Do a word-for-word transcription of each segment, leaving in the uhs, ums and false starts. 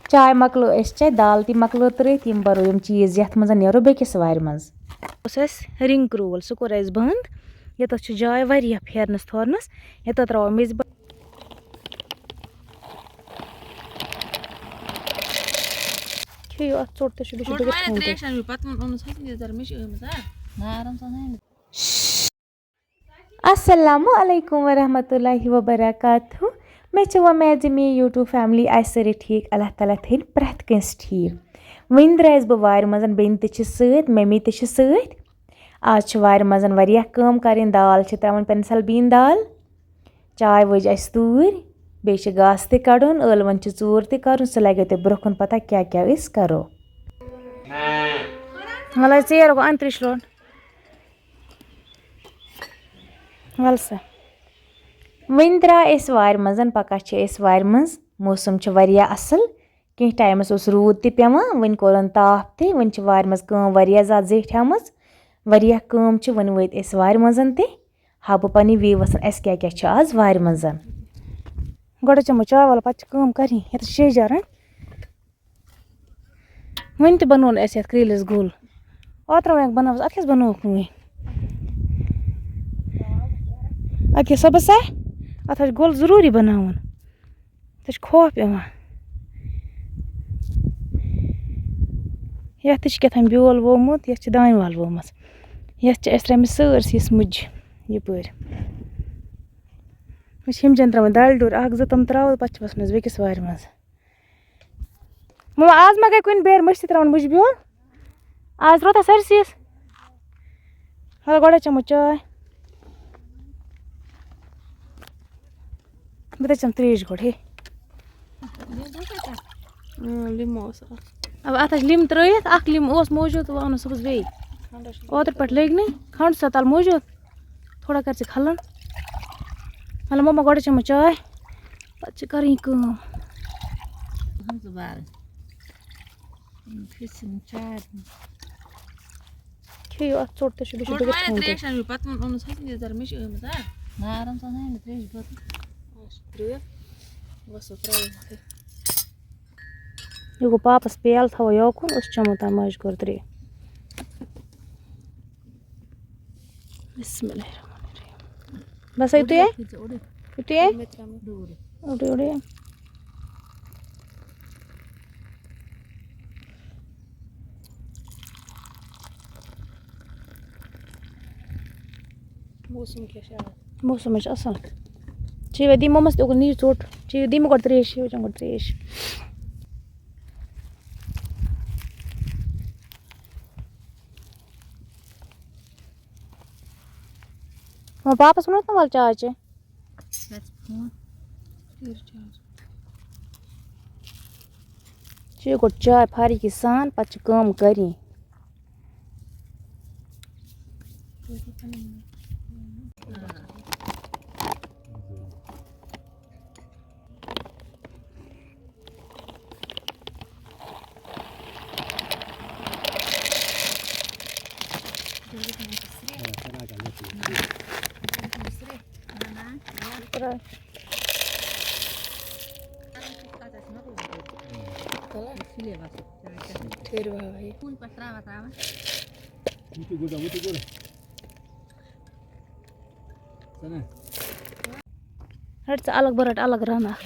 چاے مۄکلٲو اَسہِ چٮ۪تھ، دال تہِ مۄکلٲو ترٛٲوِتھ، یِم بَرو یِم چیٖز یَتھ منٛز، نیرو بیٚکِس وارِ منٛز۔ اوس اَسہِ رِنٛگ رول، سُہ کوٚر اَسہِ بنٛد۔ ییٚتَتھ چھُ جاے واریاہ پھیرنَس تھورنَس۔ ییٚتَتھ ترٛاوو میٚژِ بَ-، کھیٚیِو اَتھ ژوٚٹ تہِ چھُ، بیٚیہِ چھُ ژوٚٹ بٔرِتھ واریاہ کھیوٚن تہِ۔ ترٛیش اَنہِ مےٚ، پَتہٕ ووٚن، اوٚنُس حظ یہِ ذرٕ، مےٚ چھِ ٲمٕژ، ہا؟ نارَن سان أنِتھ۔ السلام علیکم ورحمۃ اللہ وبرکاتہ۔ مےٚ چھِ وۄمید زِ میٛٲنۍ YouTube family آسہِ سٲری ٹھیٖک۔ اللہ تعالیٰ تھٲیِن پرٛٮ۪تھ کٲنٛسہِ ٹھیٖک۔ وۄنۍ درٛایَس بہٕ وارِ منٛز، بیٚنہِ تہِ چھِ سۭتۍ، ممی تہِ چھِ سۭتۍ۔ آز چھِ وارِ منٛز واریاہ کٲم کَرٕنۍ۔ دال چھِ ترٛاوٕنۍ pencil bean دال، چاے وٲج اَسہِ توٗرۍ، بیٚیہِ چھِ گاسہٕ تہِ کَڑُن، ٲلوَن چھِ ژوٗر تہِ کَرُن۔ سُہ لَگیو تۄہہِ برٛونٛہہ کُن پَتہ کیٛاہ کیٛاہ أسۍ کَرو۔ وَلہٕ حظ، ژیر گوٚو، اَن ترٛیش لوٚنٛڈ۔ وَلہٕ سا۔ وۄنۍ درٛاے أسۍ وارِ منٛز، پَکان چھِ أسۍ وارِ منٛز۔ موسم چھُ واریاہ اَصٕل۔ کینٛہہ ٹایمَس اوس روٗد تہِ پٮ۪وان، وۄنۍ کوٚرُن تاپھ تہِ، وۄنۍ چھِ وارِ منٛز کٲم واریاہ زیادٕ زیٖٹھیمٕژ۔ واریاہ کٲم چھِ، وۄنۍ وٲتۍ أسۍ وارِ منٛز تہِ۔ ہاوٕ بہٕ پنٕنۍ viewers اَسہِ کیٛاہ کیٛاہ چھُ آز وارِ منٛز۔ گۄڈٕ چٮ۪مو چاے، وَلہٕ پَتہٕ چھِ کٲم کَرٕنۍ۔ یَتھ چھِ شیٚہجار، ہہ؟ وٕنہِ تہِ بَنوو نہٕ اَسہِ یَتھ کرٛیٖلِس گُل۔ اوترٕ وۄنۍ بَنٲوٕس، اَتھ کیٛاہ بَنووُکھ نہٕ وٕنہِ؟ اَدٕ کیٛاہ صُبحس سا؟ اَتھ حظ چھُ گُل ضروٗری بَناوُن۔ اَتھ حظ چھُ خوف یِوان۔ یَتھ تہِ چھِ کیٛاہ تام بیول وومُت، یَتھ چھِ دانہِ وَل وٲمٕژ۔ یَتھ چھِ اَسہِ ترٛٲومٕژ سٲرسٕے یَس مُجہِ یَپٲرۍ۔ وۄنۍ چھِ یِم جَن ترٛاوٕنۍ دالہِ ڈوٗرۍ اَکھ زٕ، تِم ترٛاوو، پَتہٕ چھِ وَسُن اَسہِ بیٚکِس وارِ منٛز۔ ماما، آز ما گٔے کُنہِ بیرِ مٔشتٕے ترٛاوُن مُجہِ بیول؟ آز ترٛوو تۄہہِ سٲرسٕے یَس؟ مگر گۄڈَے چٮ۪مو چاے۔ بہٕ تہِ چٮ۪مہٕ ترٛیش گۄڈٕ، ہے۔ اۭں، لیمو اوس اَتھ۔ اَوا، اَتھ ٲسۍ لیمہٕ ترٛٲیِتھ، اَکھ لیمہٕ اوس موٗجوٗد، وۄنۍ اَنو صُبحَس بیٚیہِ۔ کھنٛڈَس چھُ اوترٕ پٮ۪ٹھ لٔگۍ نہٕ، کھنٛڈ سا تَل موٗجوٗد، تھوڑا کر ژٕ کھَلَن۔ مطلب، مما، گۄڈٕ چٮ۪مو چاے، پَتہٕ چھِ کَرٕنۍ کٲم۔ اَہَن حظ، بارٕ۔ پھِرسِنۍ چاے۔ کھیٚیِو اَتھ ژوٚٹ تہِ چھُ، بیٚیہِ چھُ ژوٚٹ بٔرِتھ واریاہ کھیوٚن تہِ۔ ترٛیش اَنہِ مےٚ، پَتہٕ ووٚن، اوٚنُس حظ یہِ ذرٕ، مےٚ چھِ ٲمٕژ، ہا؟ نارَن سان أنِتھ ترٛیش بٲتٕل۔ اَچھا، ترٛٲیِو۔ بَس، سُہ ترٛٲیِو مَتھٕے۔ یہِ گوٚو پاپَس پیالہٕ تھاوو یوکُن، أسۍ چٮ۪مو تَمہِ مَنٛجہِ گۄڈٕ ترٛیش۔ بسم اللہ الرحمن الرحیم۔ بس، یُتُے ہے؟ یُتُے ہے؟ اوڑے، اوڑے۔ موسم کیٛاہ چھُ آز؟ موسم حظ چھُ اَصٕل۔ چیٚیِو، دِیِو مَمَس تہِ اوکُن، نِیِو ژوٚٹ۔ چیٚیِو، دِیِو مےٚ گۄڈٕ ترٛیش، چیٚیِو، چیٚیِو گۄڈٕ ترٛیش۔ وۄنۍ پاپَس ووٚنُتھ نہ وَلہٕ چاے چے۔ چیٚیِو گۄڈٕ چاے فارغی سان، پَتہٕ چھِ کٲم کَرٕنۍ۔ ٹھٔہرِو ہاوہا یہِ۔ رَٹ ژٕ الگ، بہٕ رَٹہٕ الگ رَن اَکھ۔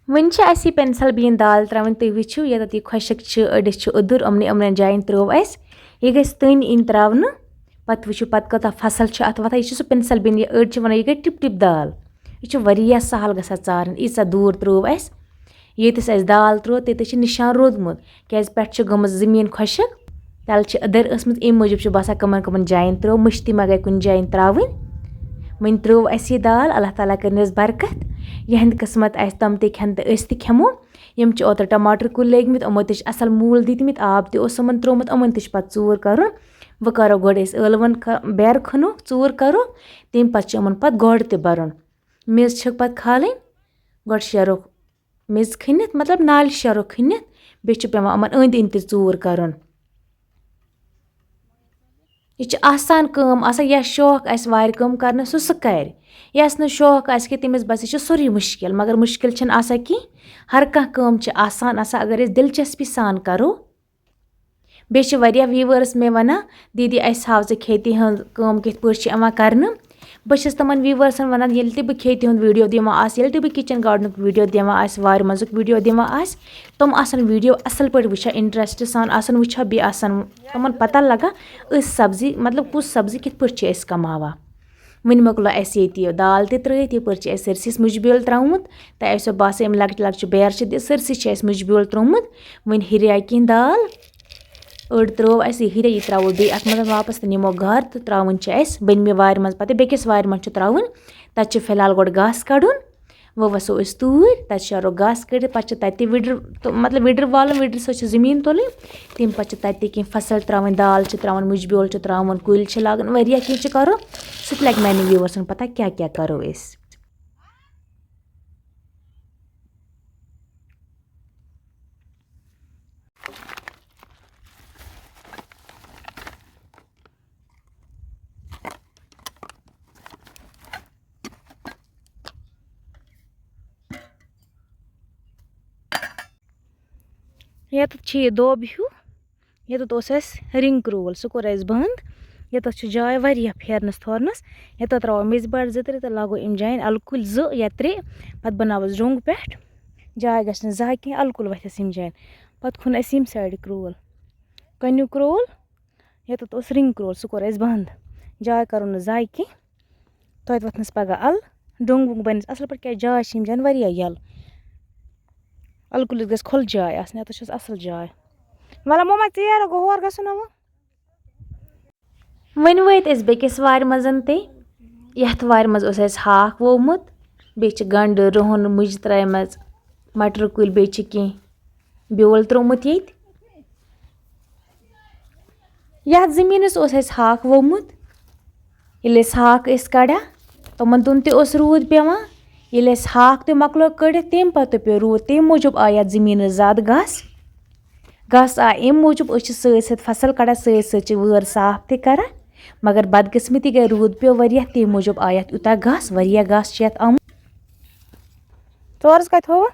وۄنۍ چھِ اَسہِ یہِ pencil bean دال ترٛاوٕنۍ۔ تُہۍ وٕچھِو، ییٚتٮ۪تھ یہِ خۄشٕک چھِ، أڑِس چھُ اوٚدُر، یِمنٕے یِمنٕے جایَن ترٛٲو اَسہِ۔ یہِ گژھِ تٔنۍ یِنۍ ترٛاونہٕ۔ پَتہٕ وٕچھِو، پَتہٕ کۭژاہ فصل چھِ اَتھ وۄتھان۔ یہِ چھِ سُہ pencil bean، یہِ أڑۍ چھِ وَنان، یہِ گٔے ٹِپ ٹِپ دال۔ یہِ چھُ واریاہ سَہَل گژھان ژارٕنۍ، ییٖژاہ دوٗر ترٛٲو اَسہِ۔ ییٚتِس اَسہِ دال ترٛٲو، تیٚتِس چھِ نِشان روٗدمُت، کیٛازِ پٮ۪ٹھٕ چھِ گٔمٕژ زٔمیٖن خۄشٕک، تَلہٕ چھِ أدٕر ٲسمٕژ، اَمہِ موٗجوٗب چھُ باسان، کَمَن کَمَن جایَن ترٛٲو، مٔشتٕے ما گٔے کُنہِ جایَن ترٛاوٕنۍ۔ وۄنۍ ترٛٲو اَسہِ یہِ دال، اللہ تعالیٰ کٔرِنَس برکت، یِہِنٛدِ قٕسمت آسہِ، تِم تہِ کھٮ۪ن تہٕ أسۍ تہِ کھٮ۪مو۔ یِم چھِ اوترٕ ٹماٹر کُلۍ لٲگۍ مٕتۍ، یِمو تہِ چھِ اَصٕل موٗل دِتۍ مٕتۍ، آب تہِ اوس یِمَن ترٛوومُت، یِمَن تہِ چھِ پَتہٕ ژوٗر کَرُن۔ وۄنۍ کَرو گۄڈٕ أسۍ ٲلوَن کھَ-، بیرٕ کھَنو، ژوٗر کَرو، تَمہِ پَتہٕ چھِ یِمَن پَتہٕ گۄڈٕ تہِ بَرُن۔ میٚژ چھِکھ پَتہٕ کھالٕنۍ، گۄڈٕ شیرو میٚژ کھٔنِتھ، مطلب نالہِ شیرو کھٔنِتھ، بیٚیہِ چھُ پٮ۪وان یِمَن أنٛدۍ أنٛدۍ تہِ ژوٗر کَرُن۔ یہِ چھِ آسان کٲم آسان، یَس شوق آسہِ وارِ کٲم کَرنَس، سُہ سُہ کَرِ۔ یَس نہٕ شوق آسہِ کہِ، تٔمِس باسہِ یہِ چھِ سورُے مُشکِل، مگر مُشکِل چھِنہٕ آسان کینٛہہ۔ ہر کانٛہہ کٲم چھِ آسان آسان، اگر أسۍ دِلچَسپی سان کَرو۔ بیٚیہِ چھِ واریاہ viewers مےٚ وَنان، "دیٖدی، اَسہِ ہاو ژٕ کھیتی ہٕنٛز کٲم کِتھ پٲٹھۍ چھِ یِوان کَرنہٕ؟" بہٕ چھَس تِمَن viewersن وَنان، ییٚلہِ تہِ بہٕ کھیتی ہُنٛد video دِوان آسہٕ، ییٚلہِ تہِ بہٕ kitchen gardenُک video دِوان آسہٕ، وارِ منٛزُک video دِوان آسہٕ، تِم آسَن video اَصٕل پٲٹھۍ وٕچھان، interest سان آسَن وٕچھان، بیٚیہِ آسَن تِمَن پَتہ لَگان، أسۍ سبزی، مطلب، کُس سبزی کِتھ پٲٹھۍ چھِ أسۍ کَماوان۔ وٕنہِ مۄکلو اَسہِ ییٚتہِ یہِ دال تہِ ترٛٲوِتھ، یَپٲرۍ چھِ اَسہِ سٲرسٕے مُجہِ بیول ترٛوومُت۔ تۄہہِ آسیو باسان، یِم لۄکچہِ لۄکچہِ بیرٕ چھِ، تہِ سٲرسٕے چھِ اَسہِ مُجہِ بیول ترٛوومُت۔ وٕنہِ ہُریو کینٛہہ دال، أڑ ترٛٲو اَسہِ یہِ ہُریو، یہِ ترٛاوو بیٚیہِ اَتھ منٛز واپَس تہٕ نِمو گَرٕ تہٕ ترٛاوٕنۍ چھِ اَسہِ بٔنمہِ وارِ منٛز۔ پَتہٕ بیٚکِس وارِ منٛز چھِ ترٛاوٕنۍ، تَتہِ چھِ فِلحال گۄڈٕ گاسہٕ کَڑُن۔ وۄنۍ وَسو أسۍ توٗرۍ، تَتہِ شیرو گاسہٕ کٔڑِتھ، پَتہٕ چھِ تَتہِ تہِ وِڈٕر، تہٕ مطلب وِڈٕر والُن، وِڈٕر سۭتۍ چھِ زٔمیٖن تُلٕنۍ، تَمہِ پَتہٕ چھِ تَتہِ تہِ کینٛہہ فصٕل ترٛاوٕنۍ، دال چھِ ترٛاوٕنۍ، مُجہِ بیول چھِ ترٛاوُن، کُلۍ چھِ لاگٕنۍ، واریاہ کینٛہہ چھِ کَرُن۔ سُہ تہِ لَگہِ میٛانٮ۪ن viewersن پَتہ کیٛاہ کیٛاہ کَرو أسۍ۔ ییٚتٮ۪تھ چھِ یہِ دوٚب ہیوٗ، ییٚتٮ۪تھ اوس اَسہِ رِنٛگ کرٛول، سُہ کوٚر اَسہِ بنٛد۔ ییٚتٮ۪تھ چھِ جاے واریاہ پھیرنَس تھورنَس۔ ییٚتٮ۪تھ ترٛاوو میٚژِ بَڑ زٕ ترٛےٚ تہٕ لاگو یِم جایَن اَلہٕ کُلۍ زٕ یا ترٛےٚ، پَتہٕ بَناوَس ڈوٚنٛگ پٮ۪ٹھ۔ جاے گژھِ نہٕ زانٛہہ کینٛہہ، اَلہٕ کُل وَتھٮ۪س یِم جایَن۔ پَتہٕ کھوٚن اَسہِ ییٚمہِ سایڈٕ کرٛول، کَنیوٗ کرٛول۔ ییٚتٮ۪تھ اوس رِنٛگ کرٛول، سُہ کوٚر اَسہِ بنٛد۔ جاے کَرو نہٕ ضایع کینٛہہ۔ توتہِ وۄتھنَس پَگاہ اَلہٕ، ڈوٚنٛگ ووٚنٛگ بَنٮ۪س اَصٕل پٲٹھۍ، کیٛازِ جاے چھِ یِم جایَن واریاہ یَلہٕ۔ اَلہٕ کُلِس گژھِ کھُلہٕ جاے آسٕنۍ، یَتَس چھَس اَصٕل جاے۔ وَلہٕ مۄما، ژیر گوٚو، ہور گژھُن نہ وۄنۍ۔ وۄنۍ وٲتۍ أسۍ بیٚکِس وارِ منٛز تہِ۔ یَتھ وارِ منٛز اوس اَسہِ ہاکھ ووٚومُت، بیٚیہِ چھِ گَنٛڈٕ، رُہُن، مُجہِ ترٛایمَژ، مَٹرٕ کُلۍ، بیٚیہِ چھِ کینٛہہ بیول ترٛوومُت ییٚتہِ۔ یَتھ زٔمیٖنَس اوس اَسہِ ہاکھ ووٚومُت۔ ییٚلہِ أسۍ ہاکھ ٲسۍ کَڑان، تِمَن دۄن تہِ اوس روٗد پٮ۪وان۔ ییٚلہِ اَسہِ ہاکھ تہِ مۄکلو کٔڑِتھ، تَمہِ پَتہٕ پیوٚو روٗد، تَمہِ موٗجوٗب آو یَتھ زٔمیٖنَس زیادٕ گاسہٕ۔ گاسہٕ آو اَمہِ موٗجوٗب، أسۍ چھِ سۭتۍ سۭتۍ فصٕل کَڑان، سۭتۍ سۭتۍ چھِ وٲر صاف تہِ کَران۔ مگر بدقٕسمتی گٔے، روٗد پیوٚو واریاہ، تَمہِ موٗجوٗب آو یَتھ یوٗتاہ گاسہٕ، واریاہ گاسہٕ چھِ یَتھ آمُت۔ ژورَس کَتہِ تھووٕ؟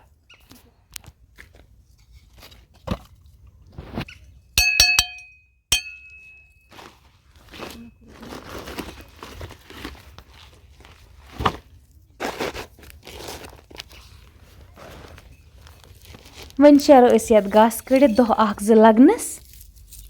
وۄنۍ شیرو أسۍ یَتھ گاسہٕ کٔڑِتھ دۄہ اَکھ زٕ لَگنَس،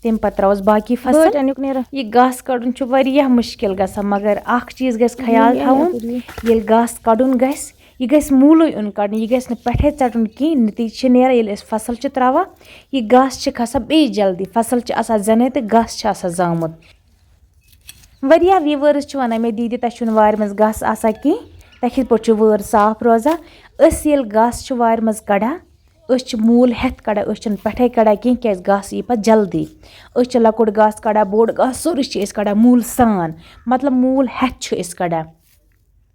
تَمہِ پَتہٕ ترٛاوَس باقٕے فصٕل۔ بٲٹۍ اَنیُک نیران۔ یہِ گاسہٕ کَڑُن چھُ واریاہ مُشکِل گژھان، مگر اَکھ چیٖز گژھِ خیال یہِ تھاوُن، یَپٲرۍ یہِ۔ ییٚلہِ گاسہٕ کَڑُن گژھِ، یہِ گژھِ موٗلٕے یُن کَڑنہٕ، یہِ گژھِ نہٕ پٮ۪ٹھَے ژَٹُن کِہیٖنۍ۔ نتیٖجہٕ چھِ نیران، ییٚلہِ أسۍ فصٕل چھِ ترٛاوان، یہِ گاسہٕ چھِ کھَسان بیٚیہِ جلدی۔ فصٕل چھِ آسان زٮ۪نَے تہٕ گاسہٕ چھِ آسان زامُت۔ واریاہ viewers چھِ وَنان مےٚ، "دیٖدی، تۄہہِ چھُنہٕ وارِ منٛز گاسہٕ آسان کِہیٖنۍ، تۄہہِ کِتھ پٲٹھۍ چھُ وٲر صاف روزان؟" أسۍ ییٚلہِ گاسہٕ چھِ وارِ منٛز کَڑان، أسۍ چھِ موٗل ہٮ۪تھ کَڑان، أسۍ چھِنہٕ پٮ۪ٹھَے کَڑان کینٛہہ، کیٛازِ گاسہٕ یی پَتہٕ جلدی۔ أسۍ چھِ لۄکُٹ گاسہٕ کَڑان، بوٚڑ گاسہٕ، سورُے چھِ أسۍ کَڑان موٗل سان، مطلب موٗل ہٮ۪تھ چھِ أسۍ کَڑان۔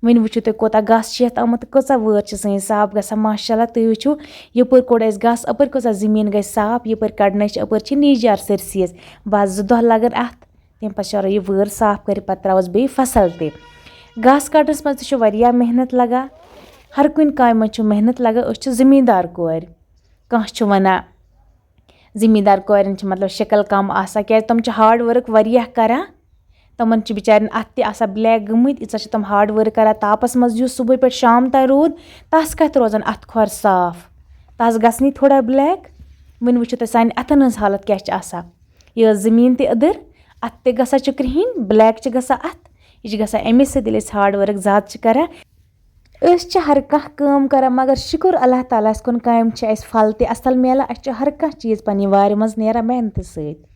وۄنۍ وٕچھِو تُہۍ، کوٗتاہ گاسہٕ چھِ یَتھ آمُت تہٕ کۭژاہ وٲر چھِ سٲنۍ صاف گژھان۔ ماشاء اللہ، تُہۍ وٕچھِو، یَپٲرۍ کوٚڑ اَسہِ گاسہٕ، اَپٲرۍ کۭژاہ زٔمیٖن گژھِ صاف، یَپٲرۍ کَڑنَے چھِ، اَپٲرۍ چھِ نیجار سٲرسٕے اَسہِ۔ بَس زٕ دۄہ لَگَن اَتھ، تَمہِ پَتہٕ شیرو یہِ وٲر صاف کٔرِتھ، پَتہٕ ترٛاوَس بیٚیہِ فصٕل تہِ۔ گاسہٕ کَڑنَس منٛز تہِ چھُ واریاہ محنت لَگان، ہر کُنہِ کامہِ منٛز چھُ محنت لَگان۔ أسۍ چھِ زٔمیٖندار کورِ، کانٛہہ چھُ وَنان، زٔمیٖندار کورٮ۪ن چھِ مطلب شکل کم آسان، کیٛازِ تِم چھِ hard work واریاہ کران۔ تِمن چھِ بِچارٮ۪ن اَتھٕ تہِ آسان black گٔمٕتۍ، ییٖژاہ چھِ تِم hard work کران۔ تاپس منٛز یُس صُبحٲے پٮ۪ٹھ شام تام روٗد، تَس کَتھِ روزان اَتھٕ کھۄر صاف؟ تَس گژھنٕے تھوڑا black۔ وۄنۍ وٕچھِو تُہۍ سانہِ اَتھن ہٕنٛز حالت کیٛاہ چھِ آسان۔ یہِ ٲس زٔمیٖن تہِ أدٕر، اَتھٕ تہِ گژھان چھِ کرٛہِنۍ، black چھِ گژھان اَتھٕ۔ یہِ چھِ گژھان اَمے سۭتۍ، ییٚلہِ أسۍ hard work زیادٕ چھِ کران۔ أسۍ چھِ ہر کانٛہہ کٲم کران، مگر شُکُر اللہ تعالیٰ ہَس کُن، کامہِ چھِ اَسہِ پھل تہِ اَصٕل میلان۔ اَسہِ چھُ ہر کانٛہہ چیٖز پنٛنہِ وارِ منٛز نیران محنتہٕ سۭتۍ۔